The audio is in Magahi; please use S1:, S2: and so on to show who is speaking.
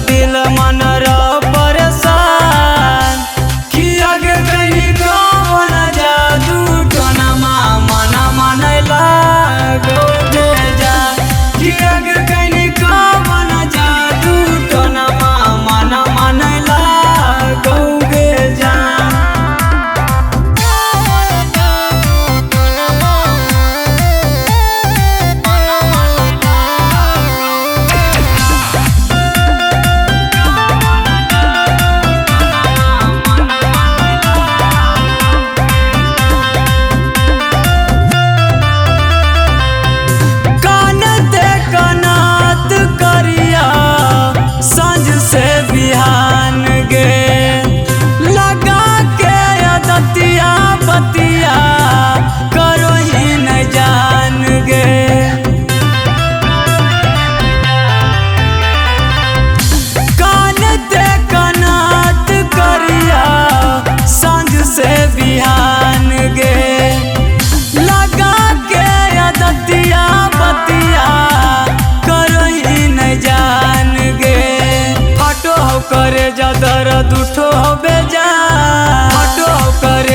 S1: दिल मन रह परेशान। कि आगे कहीं कौन जादू टोना मना मन लागो गे जा। कि आगे कहीं कौन जादू टोना मना मन लागो गे जा। बिहान गे लगा के अदतिया बतिया करो ही न जान गे। कान ते कनात करिया सांझ से बिहान गे लगा के अदतिया बतिया करो ही न जान गे। करे जा दर्द उठो हो बेजा, फटो करे।